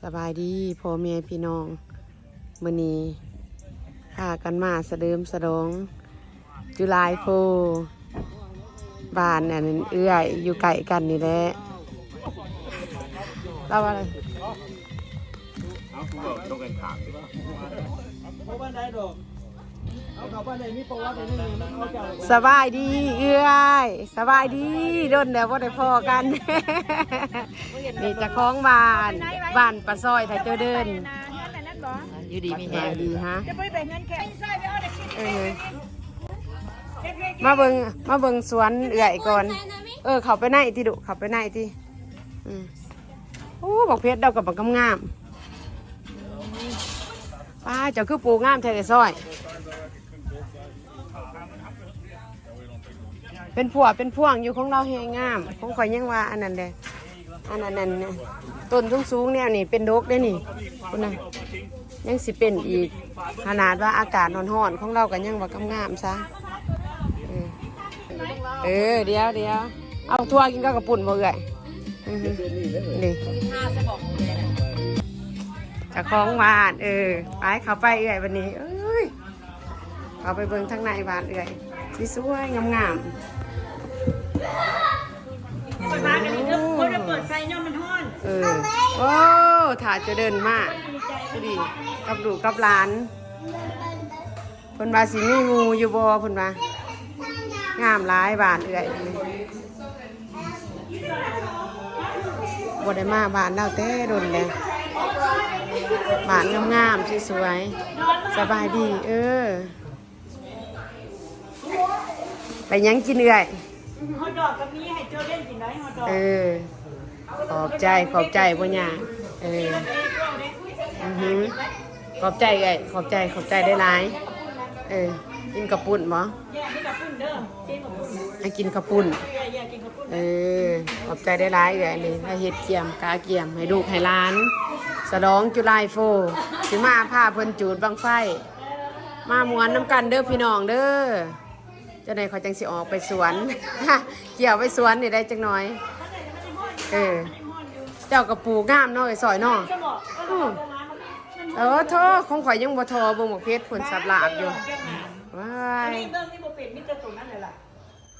ສະບາຍດີພໍ່ແມ່ພີ່ນ້ອງ ມື້ນີ້ພາກັນມາສະເຫຼີມສະຫຼອງ July fourth ບ້ານອັນເອື້ອຍຢູ່ໃກ້ກັນນີ້ແຫຼະ ລາວວ່າ ເອົາ ຄືເວົ້າຕົງກັນຂ້າມ ບໍ່ປານໃດດອກ ເອົາເຂົ້າໄປໄດ້ມີປະຫວັດໄດ້ແນວນີ້ ມັນເອົາເຈົ້າ ສະບາຍດີເອື້ອຍ ສະບາຍດີ ດົນແລ້ວບໍ່ໄດ້ພໍ້ກັນ ນີ້ເຈົ້າຂອງບ້ານ ບ້ານປາຊອຍ ຖ້າເຈົ້າເດີນ ຢູ່ດີມີແຮງ ສະບາຍດີຮະ ເອີ ມາເບິ່ງ ມາເບິ່ງສວນເອື້ອຍກ່ອນ ເອີ ເຂົ້າໄປໃນຕິລູກ ເຂົ້າໄປໃນຕິ ອືມ ໂອ້ ບັກເພັດດອກກໍບັກງາມໆ ປ້າ ເຈົ້າຄືປູກງາມແທ້ເອື້ອຍຊອຍ ເປັນພົວເປັນພວງຢູ່ ຂອງລາວແຮງງາມ ຂອງຂ້ອຍຍັງວ່າອັນນັ້ນແດ່ ອັນນັ້ນ ອັນນັ້ນ ຕົ້ນສູງໆແນວນີ້ເປັນດົກເດ້ນີ້ ພຸ້ນນະ ຍັງຊິເປັນອີກ ຂະໜາດວ່າອາກາດຮ້ອນໆ ຂອງລາວກໍຍັງວ່າງາມໆຊະ ເອີ ເອີ ດຽວໆ ເອົາຖົ່ວກິນກັບເຂົ້າປຸ້ນບໍ່ເອື້ອຍ? ອືຮຶ ນີ້ ເຈົ້າຂອງບ້ານ ເອີ ໄປ ເຂົ້າໄປເອື້ອຍ ບັດນີ້ ເອີຍ ເຂົ້າໄປເບິ່ງທາງໃນບ້ານເອື້ອຍ ສວຍໆ ງາມໆ ເປີດໄຟ ເອີ ໂອ້ ຖ້າຈະເດີນມາ ພໍດີກັບລູກກັບຫຼານ ເພິ່ນວ່າຊິມີໝູ່ຢູ່ບໍ່ ເພິ່ນວ່າ ງາມຫຼາຍບ້ານເອື້ອຍ ບໍ່ໄດ້ມາບ້ານລາວແຕ່ດົນແລ້ວ ບ້ານງາມໆ ສວຍໆ ສະບາຍດີ ເອີ ໄດ້ຫຍັງກິນເອື້ອຍ? ຮອດດອກກໍມີ ໃຫ້ໂຈເດນກິນໄດ້ຮອດດອກ ເອີ ຂອບໃຈ ຂອບໃຈ ບໍ່ຍາກ ເອີ ອືຮຶ ຂອບໃຈເອື້ອຍ ຂອບໃຈ ຂອບໃຈຫຼາຍໆ ເອີ ກິນເຂົ້າປຸ້ນບໍ່? ແຍກກິນເຂົ້າປຸ້ນເດີ ກິນເຂົ້າປຸ້ນ ໃຫ້ກິນເຂົ້າປຸ້ນ ແຍກ ແຍກກິນເຂົ້າປຸ້ນ ເອີ ຂອບໃຈຫຼາຍໆເອື້ອຍ ນີ້ ໃຫ້ເຮັດກຽມ ກາກຽມໃຫ້ລູກໃຫ້ຫຼານ ສະຫຼອງ July fourth ຊິມາພາເພິ່ນຈູດບັ້ງໄຟ ມາມ່ວນນຳກັນເດີພີ່ນ້ອງເດີ ຈັ່ງໃດຂ້ອຍຈັ່ງຊິອອກໄປສວນ ກ່ຽວໄປສວນນີ້ໄດ້ຈັກໜ່ອຍ ເອີ ເຈົ້າກໍປູກງາມເນາະ ເອື້ອຍຊອຍເນາະ ອື ເອີ ໂທ້ ຂອງຂ້ອຍຍັງບໍ່ທໍ່ ເບິ່ງໝາກເພັດພຸ້ນ ສັບຫຼາບຢູ່ ວ້າຍ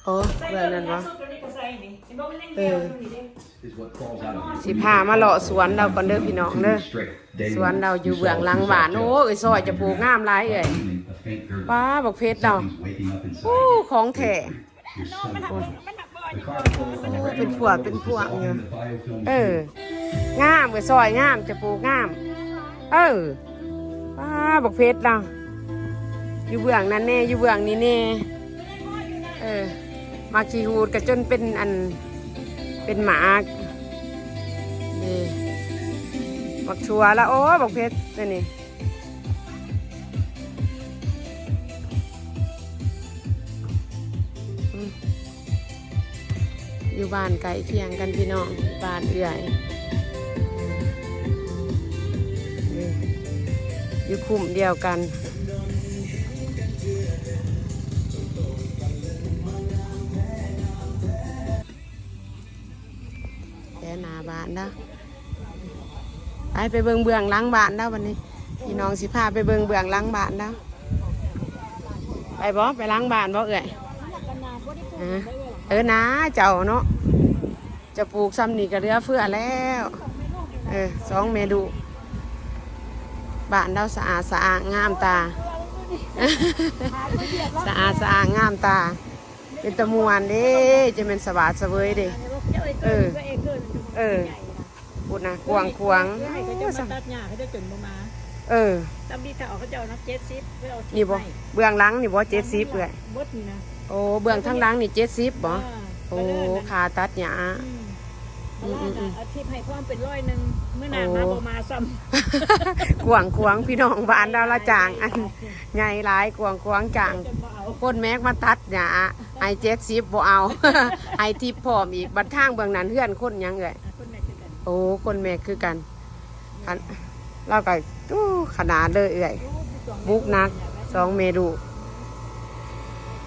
ໂອ້ ເບື້ອງນັ້ນບໍ່? ເອີ ຊິພາມາເລາະສວນລາວກ່ອນເດີພີ່ນ້ອງເດີ ສວນລາວຢູ່ເບື້ອງຫຼັງບ້ານ ໂອ້ ເອື້ອຍຊອຍຈະປູກງາມຫຼາຍເອື້ອຍ ປ້າ ບັກເພັດເນາະ ໂອ້ ຂອງແທ້ ໂອ້ ເປັນພວງເປັນພວງຢູ່ ເອີ ງາມ ເອື້ອຍຊອຍງາມ ຈະປູກງາມ ເອີ ປ້າ ບັກເພັດລາວ ຢູ່ເບື້ອງນັ້ນແດ່ ຢູ່ເບື້ອງນີ້ແດ່ ເອີ ໝາກຂີ້ຫູດກໍຈົນເປັນອັນ ເປັນໝາກ ນີ້ ບັກຖົ່ວລະ ໂອ້ ບັກເພັດ ອັນນີ້ ອືມ ຢູ່ບ້ານໃກ້ຄຽງກັນພີ່ນ້ອງ ບ້ານເອື້ອຍ ນີ້ ຢູ່ຄຸ້ມດຽວກັນ ແຖວໜ້າບ້ານເນາະ ໄປ ໄປເບິ່ງເບື້ອງຫຼັງບ້ານເນາະ ບັດນີ້ ພີ່ນ້ອງຊິພາໄປເບິ່ງເບື້ອງຫຼັງບ້ານເນາະ ໄປບໍ່? ໄປຫຼັງບ້ານບໍ່ເອື້ອຍ? ຮະ? ເອີ ນາເຈົ້າເນາະ ຈະປູກຊ່ຳນີ້ກໍເຫຼືອເຟືອແລ້ວ ເອີ ສອງແມ່ລູກ ບ້ານລາວສະອາດສະອ້າງງາມຕາ ສະອາດສະອ້າງງາມຕາ ເປັນຕາມ່ວນເດ້ ຈະແມ່ນສະບາດສະເຫວີຍເດ້ ເອີ ເອີ ພຸ້ນນະ ກວ້າງຂວາງ ເອີ ເຂົາເຈົ້າມາຕັດຫຍ້າ ເຂົາເຈົ້າຈົນບໍ່ມາ ເອີ ຕຳບີເຂົາເຈົ້ານັບເຈັດສິບ ເຂົາເຈົ້າເອົາ ນີ້ບໍ່ ເບື້ອງຫຼັງນີ້ບໍ່ ເຈັດສິບເອື້ອຍ ເບິດນີ້ນະ ໂອ້ ເບື້ອງທາງຫຼັງນີ້ເຈັດສິບບໍ່ ເອີ ໂອ້ ຄ່າຕັດຫຍ້າ ອືມ ອືມໆໆ ເອົາທິບໃຫ້ພ້ອມເປັນຮ້ອຍໜຶ່ງ ມື້ໜ້າມາບໍ່ມາຊ້ຳ ກວ້າງຂວາງພີ່ນ້ອງ ບ້ານລາວລະຈ້າງ ອັນໃຫຍ່ຫຼາຍ ກວ້າງຂວາງ ຈ້າງຄົນແມັກມາຕັດຫຍ້າ ໃຫ້ເຈັດສິບບໍ່ເອົາ ໃຫ້ທິບພ້ອມອີກ ບັດທາງເບື້ອງນັ້ນເຮືອນຄົນຫຍັງເອື້ອຍ? ໂອ້ ຄົນແມັກຄືກັນ ລາວກໍ ໂອ້ ຂະໜາດເລີຍເອື້ອຍ ບຸກໜັກ ສອງແມ່ລູກ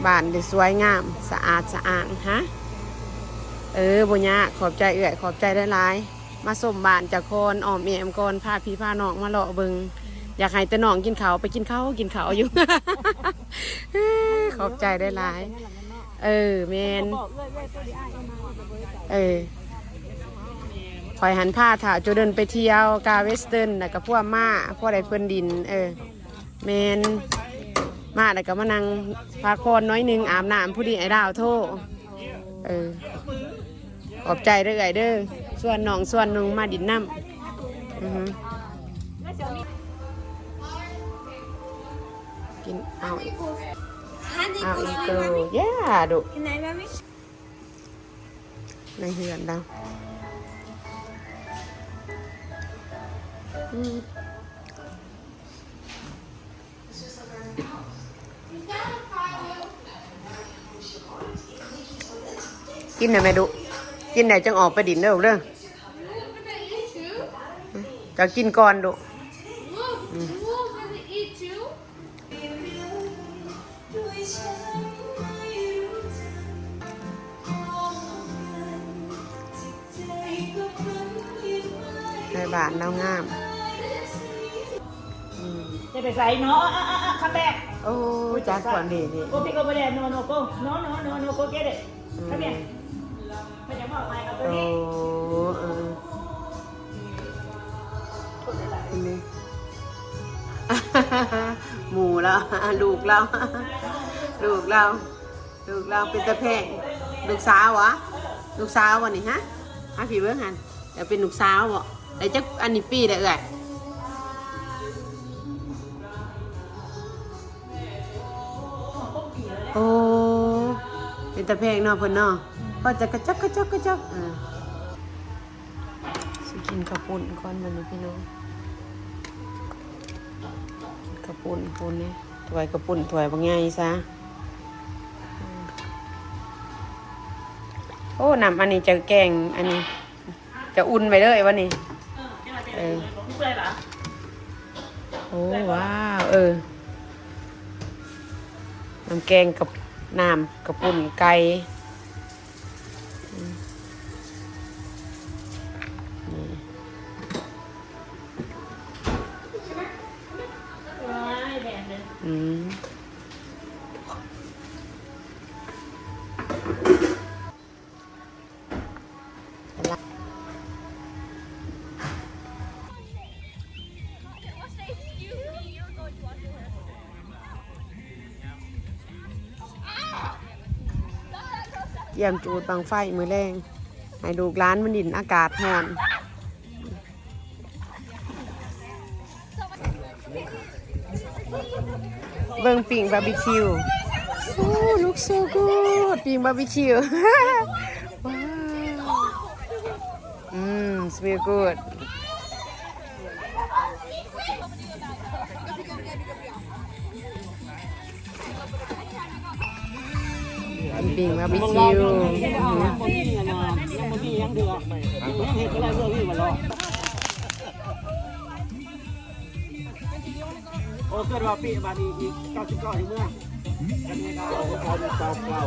ບ້ານໄດ້ສວຍງາມ ສະອາດສະອ້າງ ຮະ ເອີ ບໍ່ຍາກ ຂອບໃຈເອື້ອຍ ຂອບໃຈຫຼາຍໆ. ມາຊົມບ້ານເຈົ້າກ່ອນ ອ້ອມແອ້ມກ່ອນ ພາພີ່ພານ້ອງມາເລາະເບິ່ງ. ຢາກໃຫ້ແຕ່ນ້ອງກິນເຂົ້າ ໄປກິນເຂົ້າ ກິນເຂົ້າຢູ່. ຂອບໃຈຫຼາຍໆ. ເອີ ແມ່ນ ເອີ ຂ້ອຍຫັ້ນພາທ້າວໂຈເດີນໄປທ່ຽວກາເວສເຕີນ ແລ້ວກໍພວກມ້າ ພວກໃດເພິ່ນດິນ ເອີ ແມ່ນ ມາແລ້ວກໍມານັ່ງພັກຜ່ອນໜ້ອຍໜຶ່ງ ອາບນ້ຳ ພໍດີອ້າຍດາວໂທ. ເອີ ຂອບໃຈເດີເອື້ອຍເດີ ຊວນນ້ອງຊວນນຸ່ງມາດິນນຳ. ອືຮຶ ກິນ ເອົາອີກ ເອົາອີກໂຕ. ຢ່າດຸ ໃນເຮືອນລາວ. ອືມ ກິນໄດ້ໄໝດຸ ກິນແລ້ວຈັ່ງອອກໄປດິນເດີລູກເດີ. ເຈົ້າກິນກ່ອນດຸ. ອືມ ໃນບ້ານລາວງາມ. ອືມ ຈະໄປໃສເນາະ? ອາ ອາ ອາ ຄຳແບກ. ໂອ້ ຈັກກ່ອນນີ້ ນີ້. ໂກ ພີ່ໂກ ບໍ່ໄດ້ ໂນ ໂນ ໂກ ໂນ ໂນ ໂນ ໂນ ໂກ ເກັດເດ. ຄຳແບກ. ອືມ ເພິ່ນຢາກເວົ້າໃໝ່ກັບໂຕນີ້. ໂອ້ ເອີ ນີ້ ໝູ່ລາວ ລູກລາວ ລູກລາວ. ລູກລາວເປັນຕາແພງ. ລູກສາວຫວາ? ລູກສາວບໍ່ນີ້? ຮະ ໃຫ້ພີ່ເບິ່ງຫັ້ນ. ແລ້ວເປັນລູກສາວບໍ່? ໄດ້ຈັກອັນນີ້ປີແລ້ວເອື້ອຍ? ໂອ້ ເປັນຕາແພງເນາະເພິ່ນເນາະ. ພໍຈະກະຈອກກະຈອກກະຈອກ. ເອີ ຊິກິນເຂົ້າປຸ້ນກ່ອນບັດນີ້ພີ່ນ້ອງ. ກິນເຂົ້າປຸ້ນ ປຸ້ນນີ້ ຖ້ວຍເຂົ້າປຸ້ນ ຖ້ວຍບັກໃຫຍ່ຊະ. ໂອ້ ນ້ຳອັນນີ້ຈະແກງ ອັນນີ້ຈະອຸ່ນໄວ້ເລີຍວະນີ້. ເອີ ໂອ້ ວ້າວ ເອີ ນ້ຳແກງກັບ ນ້ຳເຂົ້າປຸ້ນໄກ່. ອືມ ນີ້ ອືມ ກຽມຈູດບັ້ງໄຟມື້ແລງ ໃຫ້ລູກຫຼານມາຫຼິ້ນ ອາກາດຮ້ອນ. ເບິ່ງປີ້ງບາບີຄິວ. ໂອ້ look so good. ປີ້ງບາບີຄິວ. ວ້າວ. ອືມ smell good. ປີ້ງບາບີຄິວ. ຍັງບໍ່ມີອັນນ່າ ຍັງບໍ່ມີຫຍັງເທື່ອ ຍັງເຮັດບໍ່ໄດ້ເລື່ອງນີ້ວ່າເນາະ. ໂອ້ ເກີດວ່າປີບາດນີ້ອີກເກົ້າສິບເກົ້າຢູ່ເມືອງ ເກົ້າສິບເກົ້າ ເກົ້າສິບເກົ້າ.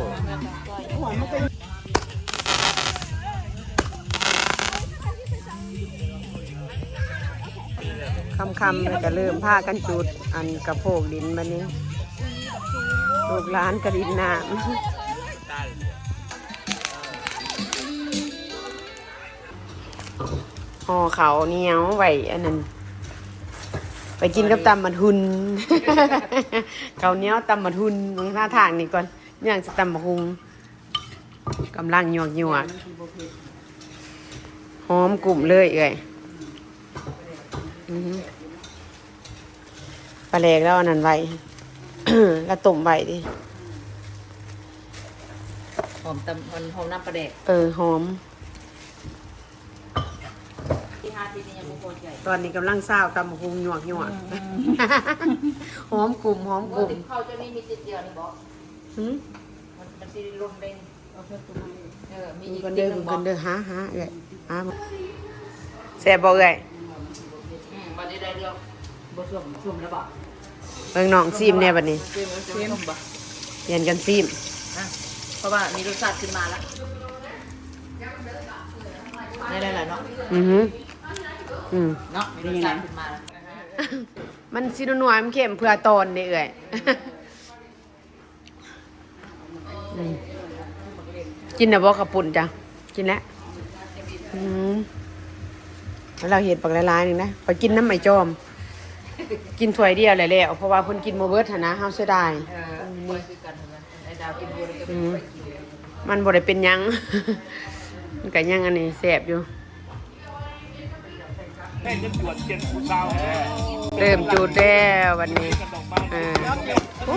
ຄ່ຳໆ ແລ້ວກໍເລີ່ມພາກັນຈູດອັນກະໂພກດິນບັດນີ້ ລູກຫຼານກະດິນນ້ຳ. ຫໍ່ເຂົ້າໜຽວໄວ້ອັນນັ້ນ ໄປກິນກັບຕຳໝາກຫຸ່ນ ເຂົ້າໜຽວຕຳໝາກຫຸ່ນ. ເບິ່ງທ່າທາງນີ້ກ່ອນ ຍ່າງຊິຕຳໝາກຫຸ່ງ ກຳລັງຫຍວກໆ ຫອມກຸ້ມເລີຍເອື້ອຍ. ອືຮຶ ປາແດກລາວອັນນັ້ນໄວ້ ລາວຕົ້ມໄວ້ຕິ ຫອມຕຳ ມັນຫອມນ້ຳປາແດກ. ເອີ ຫອມ. ຕອນນີ້ກຳລັງຊາວຕຳບັກຫຸ່ງຫຍວກໆ ອືມ ຫອມກຸ້ມ ຫອມກຸ້ມ. ເຂົ້າເຈົ້ານີ້ມີຕິດດຽວນີ້ບໍ່? ຫື? ມັນ ມັນຊິລົງເດ້. ເອີ ມີອີກຕິດໜຶ່ງບໍ່? ເບິ່ງກ່ອນເດີ ຫາ ຫາເອື້ອຍ ຫາ. ແຊບບໍ່ເອື້ອຍ? ອືມ ບັດນີ້ໄດ້ເລື່ອງ. ບໍ່ສົ້ມ ສົ້ມແລ້ວບໍ່? ເບິ່ງນ້ອງຊີມແດ່ບັດນີ້ ຊິມ ຊິມບໍ່? ປ່ຽນກັນຊີມ ອ່ະ ເພາະວ່າມີລົດຊາດຂຶ້ນມາແລ້ວ. ໄດ້ແລ້ວເນາະ ອືຮຶ ອືມ ເນາະ ມີລົດຊາດຂຶ້ນມາແລ້ວ ມັນຊິນົວໆ ມັນເຄັມເພື່ອຕອນເດ້ເອື້ອຍ. ອືມ ກິນແລ້ວບໍ່ເຂົ້າປຸ້ນຈ້ະ? ກິນແລ້ວ ອືມ ລາວເຮັດບັກຫຼາຍໆ ໜຶ່ງນະ ຂ້ອຍກິນນຳໄອ້ຈອມ ກິນຖ້ວຍດຽວແລ້ວ ເພາະວ່າເພິ່ນກິນບໍ່ເບິດຫັ້ນນະ ເຮົາເສຍດາຍ ເອີ ຂ້ອຍຄືກັນຫັ້ນນະ ໄອ້ດາວກິນບໍ່ເບິດ ອືມ ຂ້ອຍກິນ ມັນບໍ່ໄດ້ເປັນຫຍັງ ມັນກະຍັງອັນນີ້ແຊບຢູ່. ເລີ່ມຈູດແລ້ວບັດນີ້ ເອີ ໂອ້ ເອີ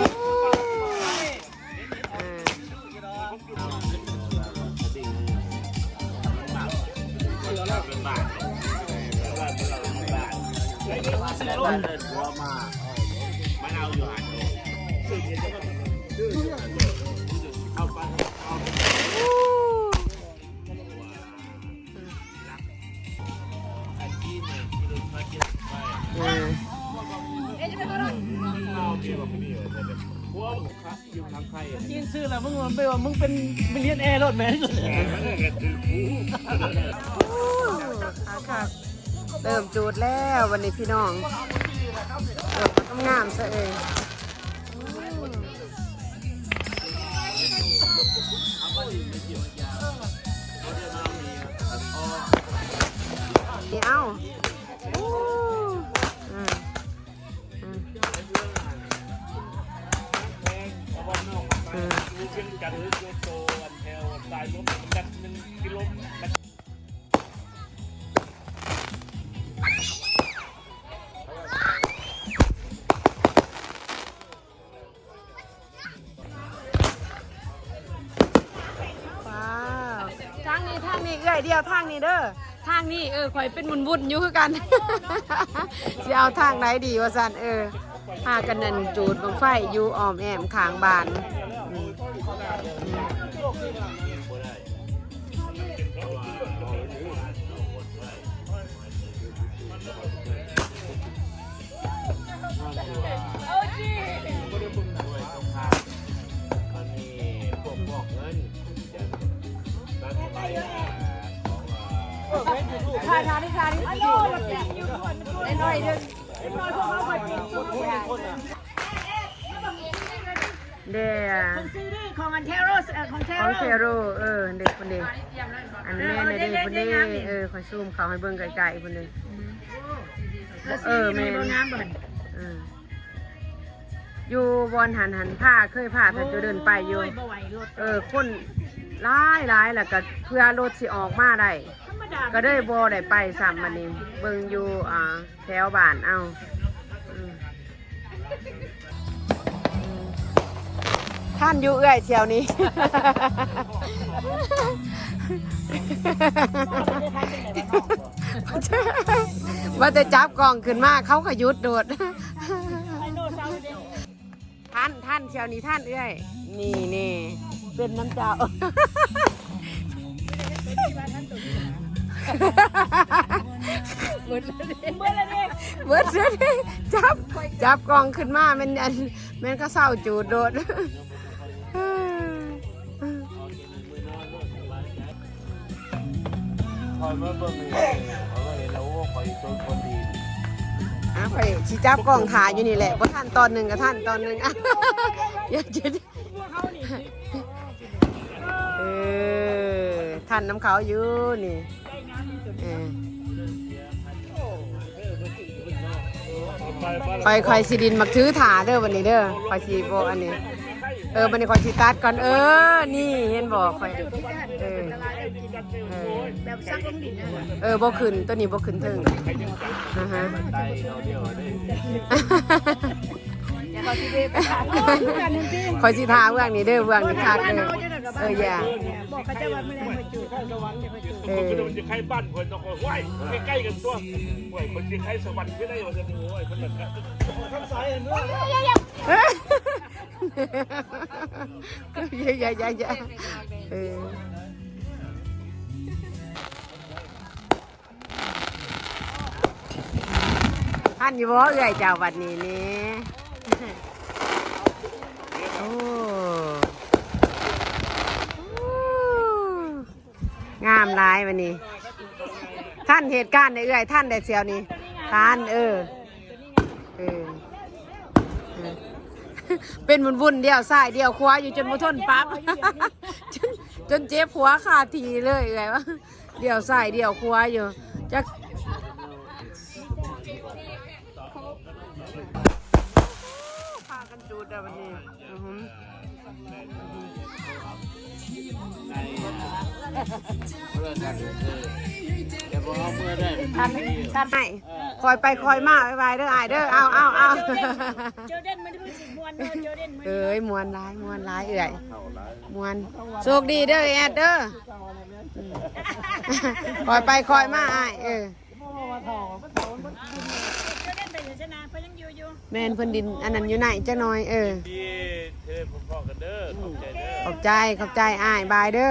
ຈີນຊື້ແລ້ວ ມຶງ ມຶງໄປວ່າ ມຶງເປັນມິລຽນແອໂລດແມ່ນ. ເລີ່ມຈູດແລ້ວບັດນີ້ພີ່ນ້ອງ ເອີ ງາມຊະເອີຍ. ເອົາ ອືມ ອືມ ອືມ. ວ້າວ ທາງນີ້ ທາງນີ້ ເອື້ອຍ ດຽວທາງນີ້ເດີ ທາງນີ້ ເອີ ຂ້ອຍເປັນວຸ້ນໆ ຢູ່ຄືກັນ ຊິເອົາທາງໃດດີວ່າຊັ້ນ ເອີ ພາກັນນັ້ນຈູດບັ້ງໄຟຢູ່ອ້ອມແອ້ມຂ້າງບ້ານ ອືມ ອືມ. ເດ້ ຂອງຊີຣີຂອງອັນເທໂຣ ເອີ ຂອງເທໂຣ ເອີ ເດ້ພຸ້ນເດ້ ອັນແມ່ນເດ້ ເດ້ ເດ້ພຸ້ນເດ້ ເດ້ງາມນີ້ ເອີ ຂ້ອຍຊູມເຂົ້າໃຫ້ເບິ່ງໃກ້ໆ ພຸ້ນເດ້ ອືມ ເອີ ແມ່ນ ງາມບໍ່ ເອີ ຢູ່ບ່ອນຫັ້ນ ຫັ້ນ ພາ ເຄີຍພາທ່ານເຈົ້າເດີນໄປຢູ່ ໂອ້ຍ ບໍ່ໄຫວລົດ ເອີ ຄົນຫຼາຍໆ ແລ້ວກໍເພື່ອລົດຊິອອກມາໄດ້ ທຳມະດາ ກໍເລີຍບໍ່ໄດ້ໄປຊ້ຳ ບັດນີ້ເບິ່ງຢູ່ ອ່າ ແຖວບ້ານເອົາ ອືມ ອືມ ທັນຢູ່ເອື້ອຍ ທ່ຽວນີ້ ວ່າແຕ່ຈັບກ້ອງຂຶ້ນມາ ເຂົາກໍຢຸດໂດດ ທັນ ທັນ ທ່ຽວນີ້ທັນເອື້ອຍ ນີ້ ນີ້ ເປັນນຳເຈົ້າ ເບິດແລ້ວເດ້ ເບິດແລ້ວເດ້ ຈັບ ຈັບກ້ອງຂຶ້ນມາ ແມ່ນອັນ ແມ່ນເຂົາເຊົາຈູດໂດດ ຂ້ອຍມາເບິ່ງນີ້ ຂ້ອຍກໍເຫັນແລ້ວ ໂອ້ ຂ້ອຍຊົນຄົນດີ ອ່າ ຂ້ອຍຊິຈັບກ້ອງຖ້າຢູ່ນີ້ແຫຼະ ບໍ່ທັນຕອນໜຶ່ງກໍທັນຕອນໜຶ່ງ ອ່ະ ຢ່າ ເອີ ທັນນຳເຂົາຢູ່ນີ້ ເອີ ຂ້ອຍ ຂ້ອຍຊິຫຼິ້ນໝາກຖືຖ້າເດີ ບັດນີ້ເດີ ຂ້ອຍຊິບໍ່ອັນນີ້ ເອີ ບັດນີ້ຂ້ອຍຊິຕັດກ່ອນ ເອີ ນີ້ເຫັນບໍ່ ຂ້ອຍ ເອີ ເອີ ແບບສັກລົງດິນນະ ເອີ ບໍ່ຂຶ້ນ ໂຕນີ້ບໍ່ຂຶ້ນເທິງ ອາຮະ ຂ້ອຍຊິຖ້າເບື້ອງນີ້ເດີ ເບື້ອງນີ້ຄັກເດີ ເອີ ຢ່າ ບອກເຂົາເຈົ້າວ່າມື້ໃດຂ້ອຍຈູດ ເອີ ຈະໄຄບ້ານຂ້ອຍຕ້ອງ ໂອ້ຍ ໃກ້ໆ ກັນຕົວະ ໂອ້ຍ ເພິ່ນຊິໄຄສະຫວັນຄືໃດວ່າຊັ້ນ ໂອ້ຍ ເພິ່ນ ຢ່າໆໆໆ ເອີ ທັນຢູ່ບໍ່ເອື້ອຍເຈົ້າ ບັດນີ້ນີ້ ໂອ້ ງາມຫຼາຍບັດນີ້ ທັນເຫດການເດ້ເອື້ອຍ ທັນໄດ້ສ່ຽວນີ້ ທັນ ເອີ ເອີ ເອີ ເປັນວຸ່ນໆ ດຽວຊ້າຍດຽວຂວາຢູ່ຈົນບໍ່ທົນປັບ ຈົນ ຈົນເຈັບຫົວຄາທີ່ເລີຍເອື້ອຍວ່າ ດຽວຊ້າຍດຽວຂວາຢູ່ ຈັກ ພາກັນຈູດແລ້ວບັດນີ້ ອືຫື ຄັນ ຄັນໃຫ້ ຄ່ອຍໄປຄ່ອຍມາ ບາຍບາຍເດີອ້າຍເດີ ເອົາ ເອົາ ເອົາ ໂຈເດນ ມື້ນີ້ຄືຊິມ່ວນເນາະ ໂຈເດນ ມື້ນີ້ ເອີຍ ມ່ວນຫຼາຍ ມ່ວນຫຼາຍເອື້ອຍ ມ່ວນ ໂຊກດີເດີແອດເດີ ອືມ ຄ່ອຍໄປຄ່ອຍມາອ້າຍ ເອີ ໂຈເດນໄປຢູ່ຊະນະ ເພິ່ນຍັງຢູ່ຢູ່ ແມ່ນ ເພິ່ນດິນອັນນັ້ນຢູ່ໃນຈັກໜ່ອຍ ເອີ ທີ່ເທເລພອນພ້ອມກັນເດີ ຂອບໃຈເດີ ຂອບໃຈ ຂອບໃຈອ້າຍ ບາຍເດີ.